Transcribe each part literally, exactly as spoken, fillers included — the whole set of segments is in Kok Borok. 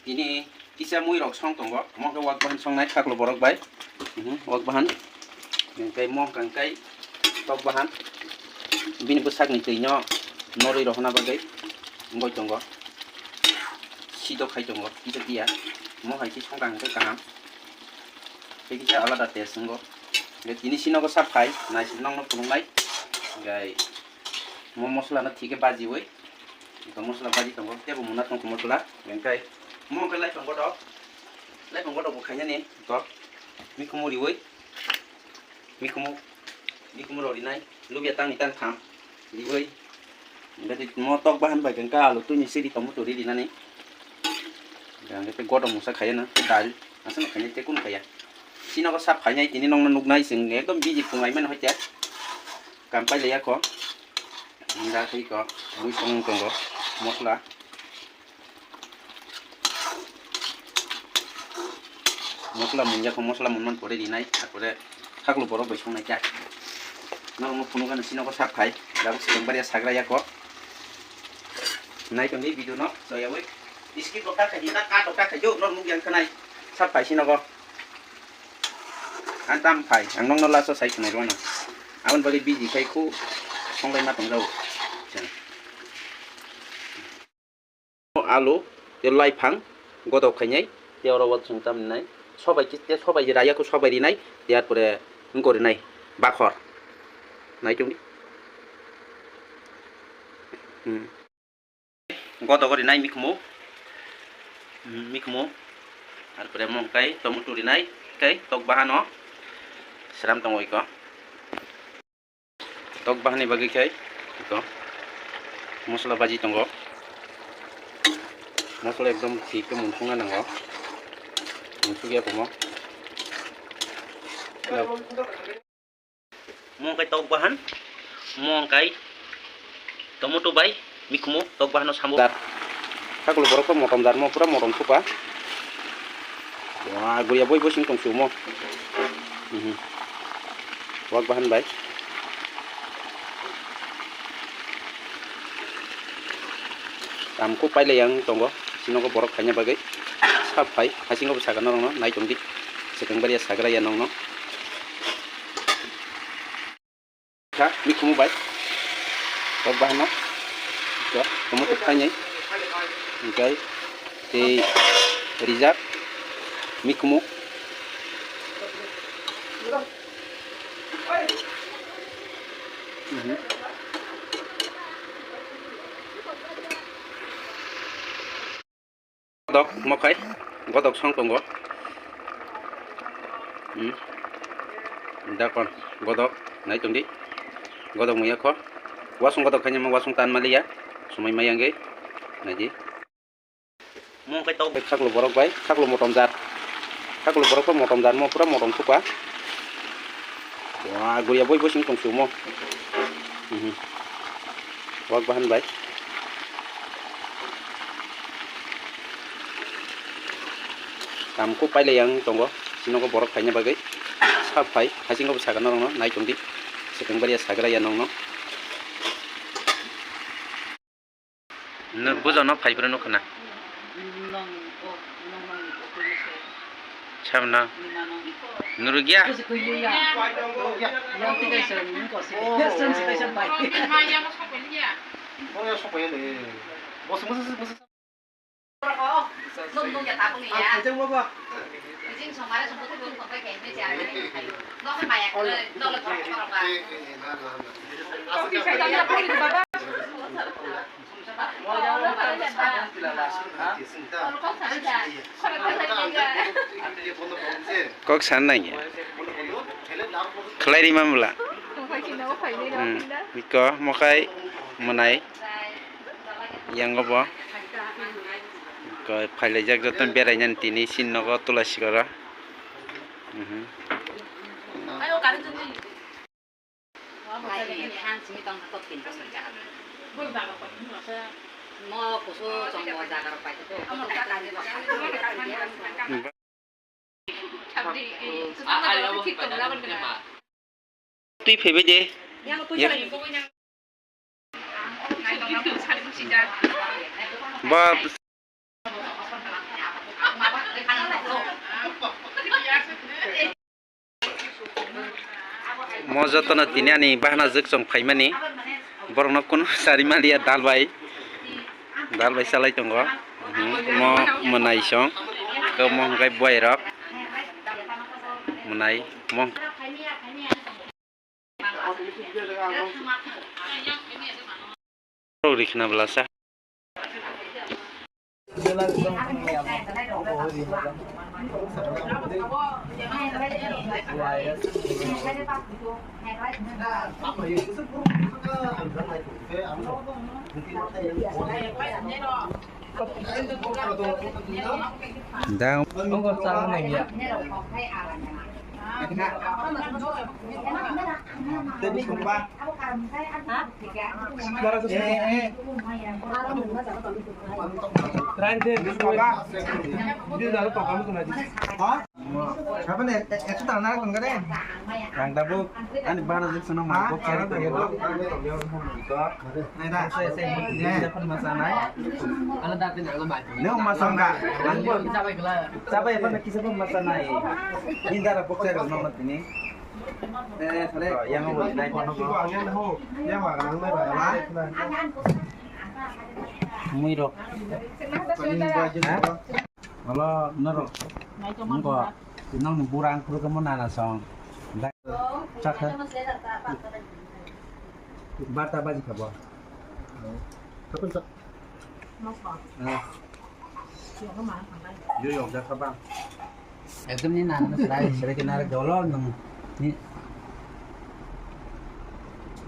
Tini kisa mui rok song tongo, omo khe wak bahan songnai khaklo borok bai. Mhm, wak bahan. Hingkai mo hingkai tok bahan. Bini bwsakni twi no norwi rohorna bagwi wngwi tongo. Sidok khai tongo, kisa tiya. Mo hai khe songkha hingkhe kaham. Tei kisa alada taste wngo. Hingkhe tini sinogo sap khai, naisik nokno phunuknai. Hingkai mo mosola no thik khe bajiwi. Ito mosola baji tongo, tebo muna tongkha mosola. Hingkai mo hingkhe laiphang godok. Laiphang godok bo khainani to. Mikhumu riwi. Mikhumu, mikhumu rok rinai. Lubia tangni tang tham. Riwi. Hingkhe mo tok bahan bai hingkhe alu twi ni siri tomato ri rinani. Hingkhe tei godok mungsa khaiya na. Dal. Aswk no khainai tei kunu khaiya. Sinogo sap khainai tini nokno nuknai chwng ekdom busy phungai mani hoite. Kam pailaiya kho. Hingkhe tei kho mui song tongo. Mosola. Mosola munjak kho, mosola munmani pore rinai, tarpore khaklo borok bai songnai kha. Norokno phunukgano sinogo sap khai, tabuk swkang bariya sagra ya kho. Nai tongdi video no, soyawi. Skip rok ta khaidi, ta cut rok ta khaidu, norok nukya wngkha nai. Sap khai sinogo. Ang tam phai, ang nokno last o sai khwnai rwna. Aboni bagwi busy khai khu songlai ma tongjao. Alu, tei laiphang, godok khainai, tei oro o chwng tamni nai, sobai khe, tei sobai raya khe sobai rinai, tei arpore wngkor rinai, bakhor. Nai tongdi. Hmm. Godok rinai mikhumu. Hmm, mikhumu. Arpore mung kai, tomato rinai, kai, tok bahano. Sram tongo iko. Tok bahani bagwi khai ito mosola baji tongo. Mosola ekdom thik khe munsukna nango. Munsukya komo. Mo kai tok bahan, mo kai tomato bai mikhumu tok bahano samung. Haklo borok to motom jar mo pura motom thupa. Wah, guriya boi boi sing tong sumo. Mhm. Wak bahan bai. Tamkhu pailai yang tongo. Sinogo borok khaina bagwi. Sap phai, hasingo bo sakha norokno nai tongdi. Swkang bariya sagra ya nokno. Kha, mikhumu bai. Tok bahano. Kha, tomato khainai. Hingkai tei rijak mikhumu. Mhm. Godok mokhai, godok song tongo. Hmm. Dakon, godok, nai tongdi. Godok muya kho. Wasung godok khainai mo wasung tan maliya. Sumai mayangge. Naidi. Mo khe tok. Khaklo borok bai, khaklo motom jar. Khaklo borok bai motom jar, mo pura motom thupa. Wah, guriya boi boi sing tong sumo. Mhm. Wak bahan bai. Tamkhu pailai yang tongo. Sinogo borok khaina bagwi. Sap phai, hasingo bo sakha norokno nai tongdi. Swkang bariya sagra ya nokno. Bujano phai phuru nukha na. Sabna. Nurugya. Kok san nai. Khlai rima mula. Hmm. Biko mokai mwnai. Yango bo. Ko phailaijak joto berainani tini sin nogo tula sikoro. Mhm. Twi phaibai de. Ba. Mo jotono tini ani bahana jwk chwng phaimani. Borokno kunu sari maliya dal bai. Dal bai salai tongo. Hmm, mo mwnai song. Ko mo hwnkhe buai rok. Mwnai mo. Rikna belasa. Da. Aboni ek-, ekso tang nang tong kade. Ang tabuk ani bana jek sono ma kok kari tong. Nai da. Nai da. Nung ma song da. Sabai apa kisa pun masa nai. Indara kok kari no matini. Eh, sale. Yang mau nai kono. Mui rok. Ha? Olo norok. Nungko. Nang ni burang puru kamu nana song. Chakha. Barta baji kabo. Kapan sa? Ah. Yo yo jakha bang. Ekdom ni nana serai serai ke nara dolo nung ni.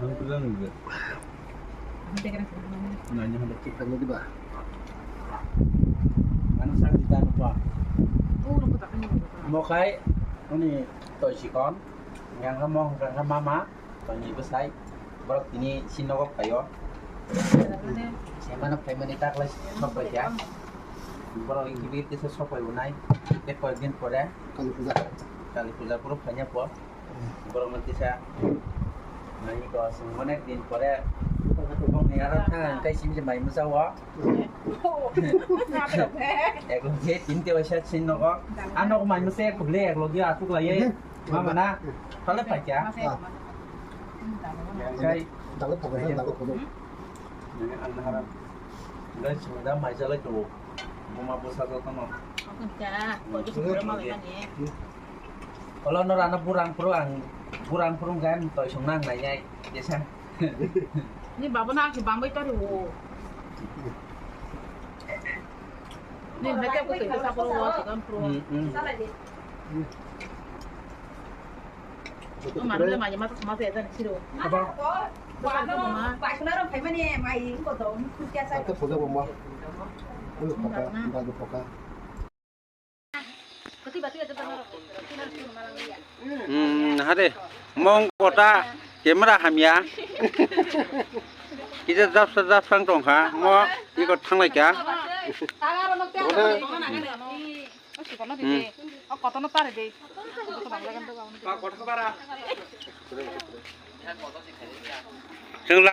Ang pulang juga. Nanya hendak kita lagi bah. Mana sa kita lupa. Mokai, ini toy sikon, yang kamu, yang mama. Tongni bwsai, borok tini si nogo phaio. Semano phaimani taklai sok paikha. Borok ikibir tisa sok pai unai. Tei koyek din pore. Kali puja. Kali puja puro phaina po. Borok no tisa. Nani ko sung onek din pore. Bongni aro thang kai sim sim mai musa o. Ek logi tin te waisa sin nogo. Ano ko mai musa ek logi asuk lai. Mama na, phala paikha. Kai. Dago phodo, dago phodo. Nini ang naharam. Guys, sumida mai jalai tu. Buma bosa joto no. Olo no rana burang puru ang, burang puru gan toy song nang nai nai. Jesa. Ni babo na ki bangbai tari wo. Ni hake ko ke sa puru wo, sa kan puru. Hmm, hmm. Mama le mama masa ya dan siro. Apa? Paisuna rong phaimani mai ko to. Ate phoja bomba. Ulu phoka, dagu phoka. Hmm, hade. Mong kota camera hamya. Kisa jabsa jabsang tongkha. Mo iko thanglai kha. Hmm. Chwng la-